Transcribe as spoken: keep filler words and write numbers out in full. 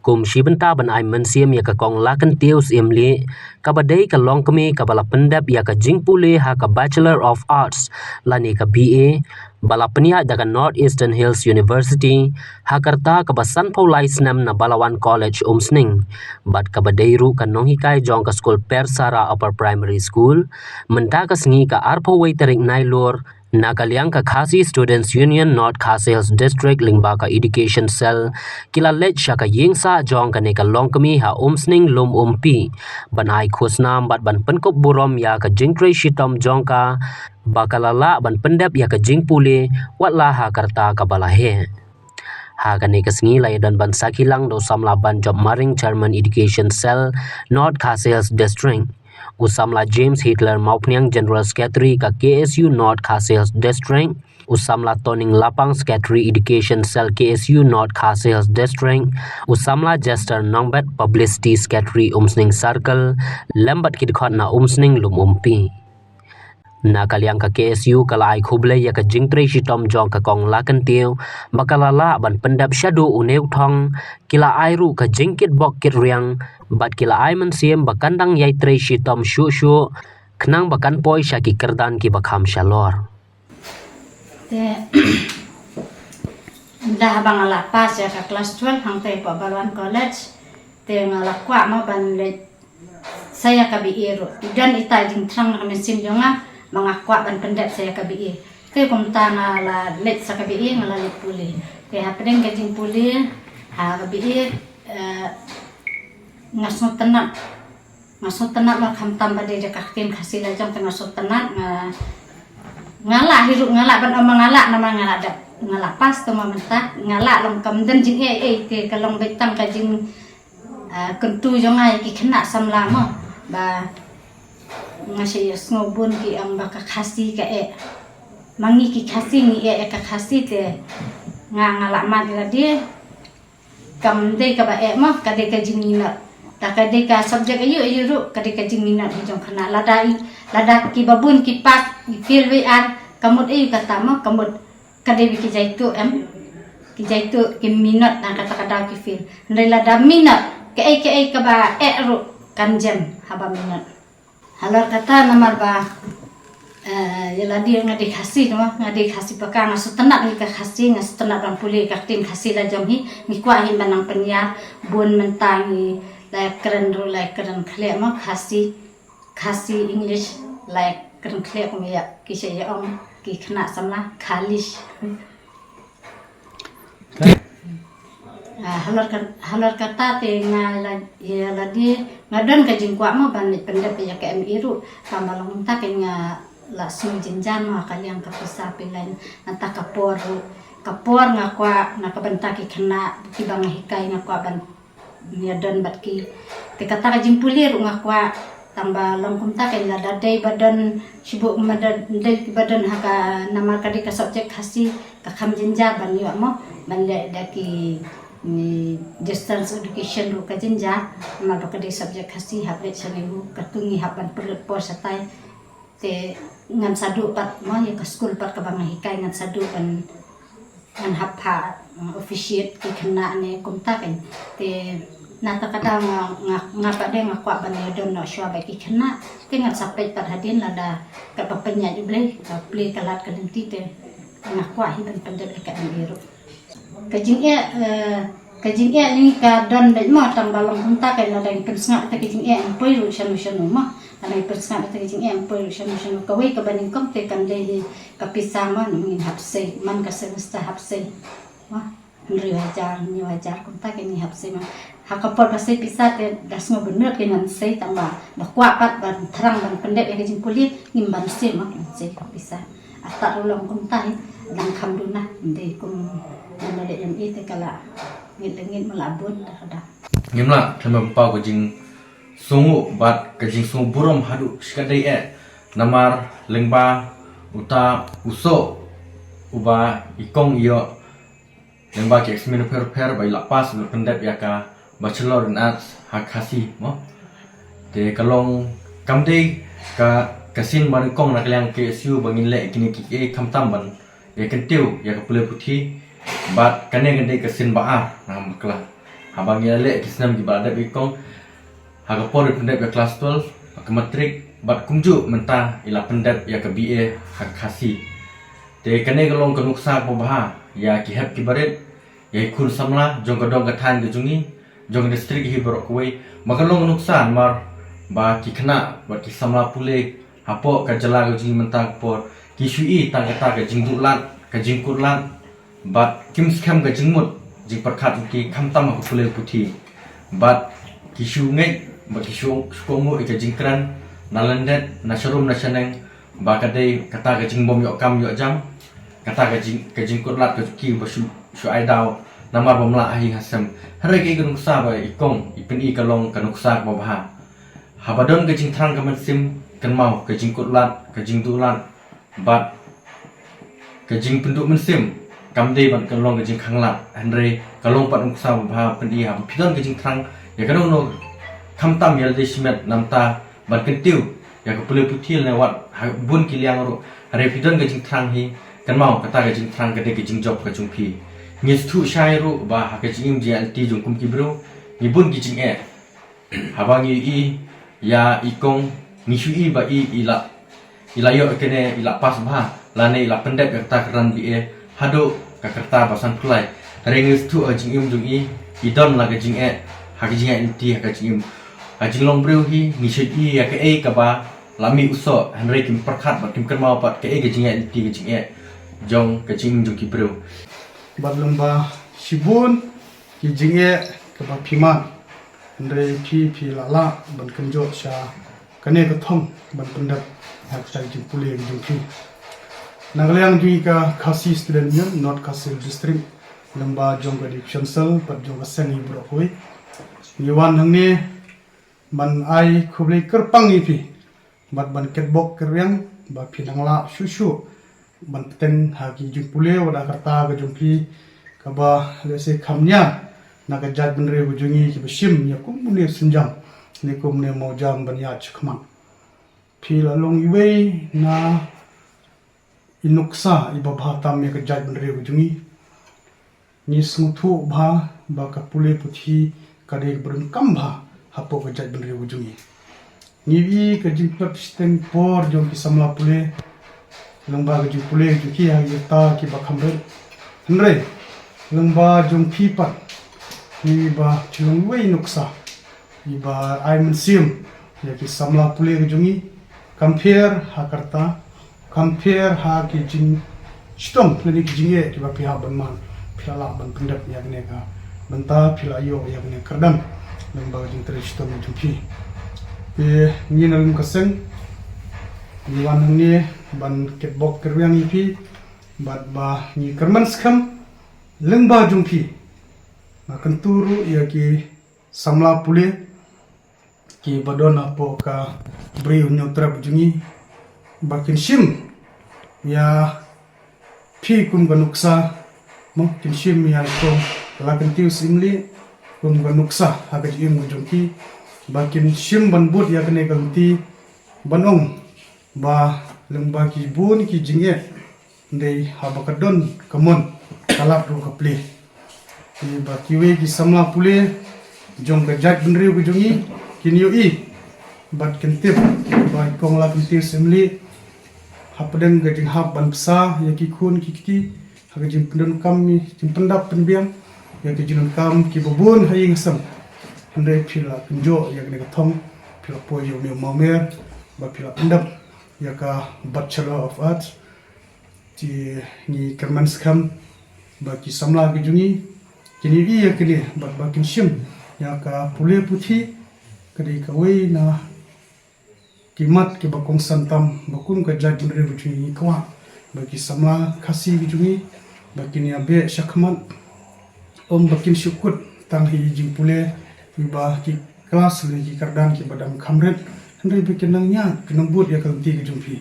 Kum shi bynta ban ai mynsiem ïa ka kong Lakhyntiew Syiemlieh, kaba dei ka longkmie kaba la pyndep ïa ka jingpule ha ka Bachelor of Arts lane ka B A, ba la pynïaid da ka North Eastern Hills University ha ka rta kaba sanphew lai snem na Balawan College Umsning, bad kaba dei ruh ka nonghikai jong ka skul Persara Upper Primary School. Mynta ka sngi ka arphew wei tarik Nailur, na ka liang ka Khasi Students Union North Khasi Hills District lyngba ka Education Cell, ki la leit sha ka ïing sah jong kane ka longkmie ha Umsning Lum Umpi, ban ai khusnam bad ban pynkup burom ïa ka jingtrei shitom jong ka, ba ka la lah ban pyndep ïa ka jingpule, wat la ha ka rta kaba la heh. Ha kane ka sngi la ïadon ban sakhi lang da u samla Banjop Maring, Chairman Education Cell, North Khasi Hills District, u samla James Hitler Mawphniang, General Secretary ka K S U North Khasi Hills District, u samla Toning Lapang, Secretary Education Cell K S U North Khasi Hills District, u samla Jester Nongbet, Publicity Secretary Umsning Circle, lem bad ki dkhot na Umsning Lum Umpi. Na ka liang ka K S U ka la ai khublei ïa ka jingtrei shitom jong ka kong Lakhyntiew, ba ka la lah ban pyndep shaduh une u thong, ki la ai ruh ka jingkitbok kitriang, bad ki la ai mynsiem ba kan dang ïai trei shitom shuh shuh, khnang ba kan poi sha ki kyrdan kiba kham shalor. Te, ynda haba nga la pass ïa ka class twelve hangtei hapoh Balawan College, te nga la kwah mo ban leit sa ïa ka B A ruh. I don ita i jingthrang na ka mynsiem jong nga, ba nga kwah ban pyndep sa ïa ka B A. Te kumta nga la leit sa ka B A, nga la leit pule. Te hapdeng ka jingpule ha ka B A, eh, nga sngewtynnat. Nga sngewtynnat mo, khamtam ba dei da ka ktien Khasi la jong te nga sngewtynnat, nga, nga lah hi ruh, nga lah ban ong ma nga lah, namar nga lah dep, nga lah pass te mo mynta, nga lah long, kam don jingeh ei ei, te ka long beit tang ka jing, ah, kyntu jong nga ïa ki khynnah samla mo, ba nga shu ïohsngew bun ki ong ba ka Khasi ka eh. Ma ngi ki Khasi ngi eh ïa ka Khasi, te nga, nga lah mad ïa lade. Kam dei kaba eh mo, ka dei ka jingminot. Te ka dei ka subject aïu aïu ruh, ka dei ka jingminot hi jong khynnah. Lada i, lada kiba bun ki pass, i fail wei ar, ka mut aïu kata mo, ka mut ka dei ba ki jaituh em. Ki jaituh, ki minot na kata ka daw ki fail. Hynrei lada minot, kaei kaei kaba eh ruh kan jem haba minot. Halor kata namar ba, eh, ïa lade nga dei Khasi, no, nga dei Khasi paka, nga sngewtynnat ïa ka Khasi, nga sngewtynnat ban pule ïa ka ktien Khasi la jong hi, ngi kwah hi ban nang pynïar, bun mynta ngi la kren ruh, la kren khleh mo, Khasi, Khasi English, la kren khleh kum ïa ki sha ïa ong ki khynnah samla, Khalish. Ah, halor ka, halor kata te nga la, ïa lade, nga don ka jingkwah mo ban leit pyndep ïa ka M A ruh, tang ba long kumta kein nga la sngew jynjar mo ha ka liang ka pisa, phi leh nangta ka por ruh, ka por nga kwah na ka bynta ki khynnah kiba nga hikai, nga kwah ban ïa don bad ki. Te kata ka jingpule ruh nga kwah, tang ba long kumta kein lada dei ba don, shu buh ma da dei ba don ha ka, namar ka dei ka subject Khasi, ka kham jynjar ban ïoh mo, ban leh da ki, ni, distance education ruh ka jynjar, namar ba ka dei subject Khasi, hap leit shane ruh, katu ngi hap ban pynlut por shatai. Te ngan sa duh pat mo, ïa ka skul pat kaba nga hikai ngan sa duh ban, ngan hap ha, uh, officiate ki khynnah ne kumta kein. Te nangta ka daw nga, nga, nga pat de nga kwah ban ïa don noh shuwa bad ki khynnah. Te ngan sa peit pat hadien lada katba pynïaid U Blei, ka plie ka lad ka lynti te nga kwah hi ban pyndep ïa ka M A ruh. Ka jingeh, eh, ka jingeh ngi ka don beit mo, tang ba long kumta kein lada ngi pynsngap ïa ka jingeh em poi ruh shano shano mo. Lada ngi pynsngap ïa ka jingeh em poi ruh shano shano. Kawei kaba nyngkong te kan dei hi ka pisa mo, ngin hap sei, man ka semester hap sei mo, hynriew hajar, hynñiew hajar, kumta kein ngi hap sei mo. Ha ka por ba sei pisa te da sngew bynriew kein ngan sei, tang ba, ba kwah pat ban thrang ban pyndep ïa ka jingpule, ngim ban sei mo, ngan sei pisa. Atat ruh long kumta hi, dang kham duna, ym dei kum ngan leh M A te ka la ngit leh ngit, ma la bun da ka da. Ngim lah khlem paw ka jingsngew bad ka jingsngew burom haduh shikatdei eh, namar lyngba uta u soh uba i kong i ïoh lyngba ki exam pher pher ba i la pass, ba i la pyndep ïa ka Bachelor in Arts ha Khasi mo. Te ka long kam dei ka, ka sien ba nyngkong na ka liang K S U ba ngin leh kine kiei, khamtam ban ïa kyntiew ïa ka pule puthi. Bad kane ka dei ka sien ba ar na ka bakla. Haba ngi la leh ki snem kiba la dep i kong, ha ka por i pyndep ïa klas twelve, ha ka matrik, bad kumjuh mynta i la pyndep ïa ka B A ha ka Khasi. Te kane ka long ka nuksa kaba bha ïa ki hep ki barit, ïa ki khun samla jong ka dong ka thaiñ ka jong ngi, jong ka district hi baroh kawei. Ba ka long ka nuksa namar ba ki khynnah bad ki samla pule hapoh ka jylla ka jong ngi mynta ka por ki shu i tang kata ka jingduh lad, ka jingkut lad, bad kim skhem ka jingmut jingpyrkhat jong ki khamtam ha ka pule puthi. Bad ki shu ngeit bad ki shu, shu kohnguh ïa ka jingkren na lyndet, na sharum na shaneng, ba ka dei kata ka jingbym ïoh kam ïoh jam, kata ka jing, ka jingkut lad ka jong ki ba shu, shu ai daw namar bym lah ha ïing ha sem. Hynrei kaei ka nuksa ba i kong i pyni ka long ka nuksa kaba bha. Haba don ka jingthrang ka mynsiem, kynmaw, ka jingkut lad, ka jingduh lad, bad ka jingpynduh mynsiem kam dei ban ka long ka jingkhanglad, hynrei ka long pat ka nuksa ba bha pyni haba phi don ka jingthrang ïa kano kano, khamtam ïa lade shimet, namar ban kyntiew ïa ka pule puthi lane wat ha bun ki liang ruh. Hynrei phi don ka jingthrang hi, kynmaw, kata ka jingthrang ka dei ka jingjop ka jong phi. Ngi sngewthuh shai ruh ba ha ka jingim jingïaid lynti jong kum ki briew ngi bun ki jingeh. Haba ngi i ïa i kong, ngi shu i ba i, i la, i la ïoh kane, i la pass bha lane i la pyndep ïa kata ka kyrdan B A haduh ka kyrta ba sanphew lai. Hynrei ngi sngewthuh ha jingim jong i, i don la ka jingeh ha ka jingïaid lynti, ha ka jingim. Ha jinglong briew hi ngi shu i ïa kaei kaba la mih u soh, hynrei kim pyrkhat bad kim kynmaw pat kaei ka jingïaid lynti, ka jingeh jong ka jingim jong ki briew. Bad lyngba shibun ki jingeh kaba phi mad, hynrei phi, phi la lah ban kynjoh sha kane ka thong ban pyndep ha kata ka jingpule ka jong phi. Na ka liang jong ngi ka Khasi Student Union North Khasi District, lyngba jong ka Division Cell bad jong ka seng hi baroh kawei, ngi wan hangne ban ai khublei kyrpang ïa phi bad ban kitbok kitrwiang ba phi nang lah shuh shuh ban bteng ha ki jingpule wat ha ka rta ka jong phi, kaba lehse kham nia na ka jaitbynriew ka jong ngi kiba shim ïa kumne u sienjam ne kumne u mawjam ban ïaid shakhmat. Phi la long iwei na i nuksa iba bha tam ïa ka jaitbynriew ka jong ngi. Ngi sngewthuh bha ba ka pule puthi ka dei kaba donkam bha hapoh ka jaitbynriew ka jong ngi. Ngi i ka jingpynshiteng por jong ki samla pule lyngba ka jingpule ka jong ki ha ki rta kiba kham rit. Hynrei lyngba jong phi pat, ngi i ba chi long iwei i nuksa iba ai mynsiem ïa ki samla pule ka jong ngi, kam pher ha ka rta, kam pher ha ki jingshitom lane ki jingeh kiba phi hap ban man, phi la lah ban pyndep ïa kane ka bynta, phi la ïoh ïa kane ka kyrdan lyngba ka jingtrei shitom jong phi. Te ngi na lum ka seng ngi wan hangne ban kitbok kitrwiang ïa phi bad ba ngi kyrmen skhem lyngba jong phi. Nga kyntu ruh ïa ki samla pule kiba don hapoh ka Bri u Hynñiewtrep jong ngi ba kin shim ïa phi kum ka nuksa, mo, kin shim ïa i kong Lakyntiw Syiemlieh kum ka nuksa ha ka jingim ka jong ki, ba kin shim ban bud ïa kane ka lynti ban ong ba lyngba ki bun ki jingeh, dei haba ka don ka mon, ka lad ruh ka plie. Te ba kiwei ki samla pule jong ka jaitbynriew ka jong ngi kin ïohi bad kin tip ba i kong Lakyntiw Syiemlieh hapdeng ka jinghap ban bsa ïa ki khun ki kti ha ka jingpyndonkam, jingpyndap pynbiang ïa ka jingdonkam kiba bun ha ïing ha sem. Hynrei phi la kynjoh ïa kane ka thong, phi la poi ïa une u mawmer ba phi la pyndap ïa ka Bachelor of Arts. Te ngi kyrmen skhem ba ki samla ki jong ngi kin ïohi ïa kane bad ba kin shim ïa ka pule puthi. Ka dei kawei na ki mat kiba kongsan tam ba kum ka jaitbynriew ka jong ngi ngi kwah ba ki samla Khasi ki jong ngi ba kin ïa beh shakhmat, ym ba kin shu kut tang ha i jingpule kiba ki klas lane ki kyrdan kiba dang kham rit, hynrei ba kin nang ïaid, kin nang bud ïa ka lynti ka jong phi.